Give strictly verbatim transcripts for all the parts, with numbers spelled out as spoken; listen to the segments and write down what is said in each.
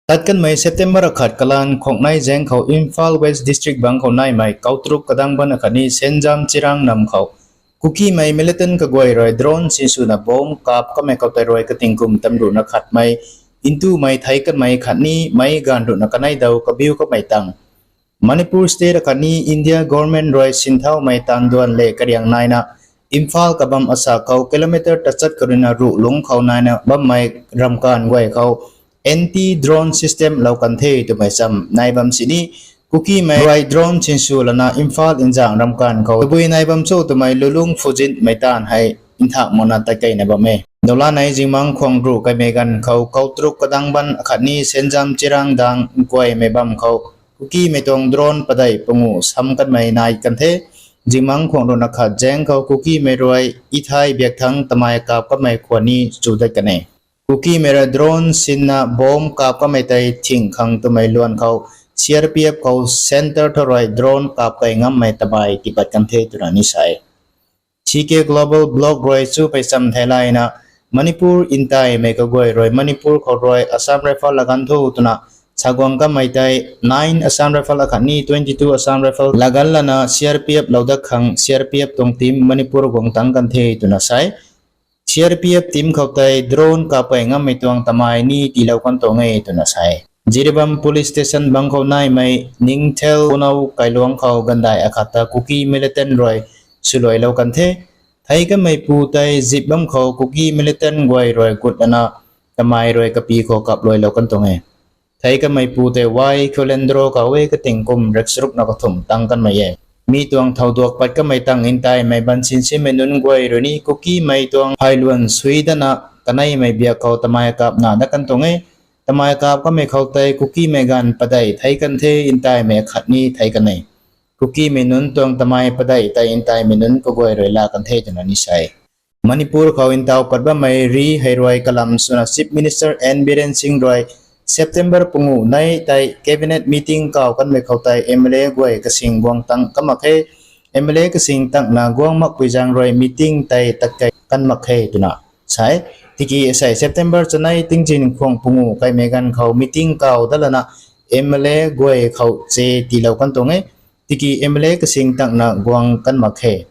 Tat kanmei September akhat kalan khwang nai zaeng khou Imphal West District bang khou naimei Kautruk Kadangban akhatni Senjam Chirang nam khou Kukimei militant kaguay rui drone sinswna bomb kap kamei khou tei rui kating kum tamruhna khatmei ntumei thei kanmei khatni meic ganv ruhna kanei daw kabiu kamei tang Manipur State akhatni India Government rui sinthaumei taanv duan le kariang naina Imphal kabam asa khou kilometer tachat karuina ruh lungc khou naina bammei ramkanv guay khou anti drone system lou kan the twmei cham nai bam sini Kukimei rui drone sinsw lana Imphal nzaeng ramkanv khou tabui nai bam cho twmei lulung phuzitmei taanv hei nthak makna tat keyna bam e. Dawlanei zingmang khwang ruh kaimei ganv khou Kautruk Kadangban akhatni Senjam Chirang dang nkuaymei bam khou Kukimei tuang drone padeih panguh sam kanmei nai kan the. Zingmang khwang ruhna khat zaeng khou Kukimei rui Ithai biak thangc tamei kap kamei khwan ni chu dat kan e. Kukimei rui drone sinna bomb kap kamei tei thing khang twmei luan khou C R P F khou centre thu rui drone kap key ngammei tamei tiipat kan the twna ni sa e. C K Global Blog rui chu peicham theilayna Manipur ntaimei kaguay rui Manipur khou rui Assam Rifle laganv tho twna saguang kamei tei nine Assam Rifle akhatni twenty two Assam Rifle laganv lana C R P F lou dat khang C R P F tuang team Manipur guang tang kan the twna sa e. C R P F team khou tei drone kap key ngammei tuang tamei ni tiilou kan tuang e twna sa e. Jiribam Police Station bang khou naimei Ningthel Punao kailuang khou gandai akhat ta Kuki militant rui swluailou kan the. Thei kanmeipu tei zip bam khou Kuki militant guay rui gut lana tamei rui kapi khou kapluailou kan tuang e. Thei kanmeipu tei Y Kholendro kaw e, kating kum rikcharukna kathumh tang kanmei e. Mi tuang thowduak pat kanmei tang ntaimei bansinsinmei nunc guay rui ni Kukimei tuang phayluan sui dana kaneimei biak khou tamei kapna dat kan tuang e. Tamei kap kanmei khou tei Kukimei ganv padeih thei kan the, ntaimei akhat ni thei kan e. Kukimei nunc tuang tamei padeih tei ntaimei nunc kaguay rui la kan the twna ni sa e. Manipur khou ntaw pat bammei ri hei rui kalam swna Chief Minister N Biren Singh rui September panguh nei tei Cabinet meeting kaw kanmei khou tei M L A guay kasing guang tang kan mak khe. M L A kasing tangna guang makpui zaeng rui meeting tei tat key kan mak khe twna sa e. Tiki asei September chanei tingzin khwang panguh kaimei ganv khou meeting kaw dat lana M L A guay khou che tiilou kan tuang e. Tiki M L A kasing tangna guang kan mak khe.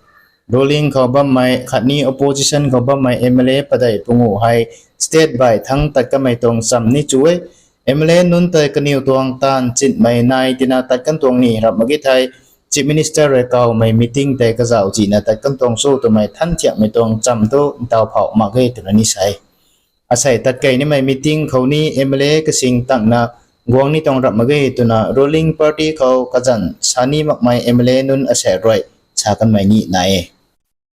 Ruling khou bammei khatni opposition khou bammei M L A padeih panguh hei state bai thangc tat kanmei tuang cham ni chu e. M L A nunc tei kaniw tuang taanv chinmei nai tina tat kan tuang ni rap mak ge thei, Chief Minister rui kawmei meeting tei kazauh chihna tat kan tuang cho twmei than thiakmei tuang cham thu ntaw phauh mak ge twna ni sa e. Asei tat key nimei meeting khou ni M L A kasing tangna guang ni tuang rap mak ge twna ruling party khou kazanc sa ni makmei M L A nunc asei rui sa kanmei ni nai e.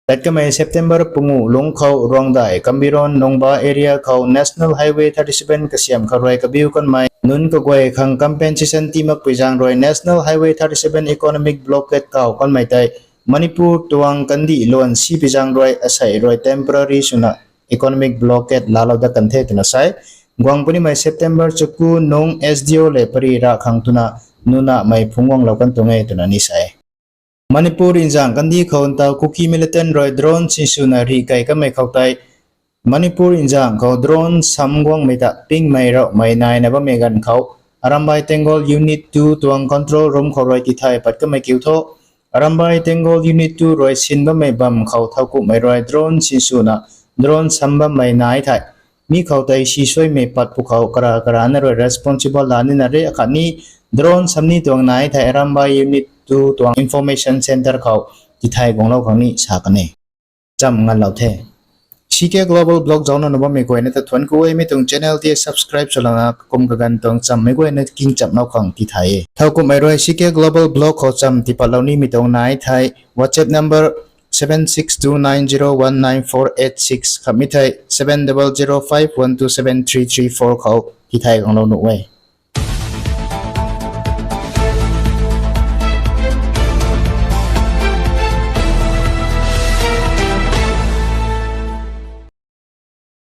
Tat kanmei September panguh lungc khou Ruangdaih Kambiron Nungba area khou National Highway thirty seven kasiam khou rui kabiu kanmei nunc kaguay khang compensation tii makpui zaeng rui National Highway thirty seven economic blockade kaw kanmei tei Manipur tuang kandih luan sipui zaeng rui asei rui temporary swna economic blockade laalou dat kan the twna sa e. Guang punimei September chaku nungc S D O le pary ra khang twna nunamei phungc guanglou kan tuang e twna ni sa e. Manipur nzaeng kandih khou ntaw Kuki militant rui drone sinswna rih key kanmei khou tei Manipur nzaeng khou drone sam guangmei ta pingmei rouhmei naina bammei ganv khou Arambai Tenggol Unit two tuang control room khou rui tithay pat kanmei kiu tho. Arambai Tenggol Unit two rui sin bammei bam khou thowkumhmei rui drone sinswna drone sam bammei nai thei mi khou tei sisuaimei pat pwkhou kara karana rui responsible la nina re akhatni drone sam ni tuang nai thei Arambai Unit two tuang information centre khou tithay guanglou khang ni sa kan e. Cham nganlou the. C K Global Blog zaucna na bammei guayna ta thuanc ku e, mi tuang channel tei subscribe swlana kum kaganv tuang chammei guayna kingchamlou khang tithay e. Thowkumhmei rui C K Global Blog khou cham tiipatlou nimei tuang nai thei WhatsApp number seven six two nine zero one nine four eight six khatni thei seven double zero five one two seven three three four khou tithay guanglou nuh e.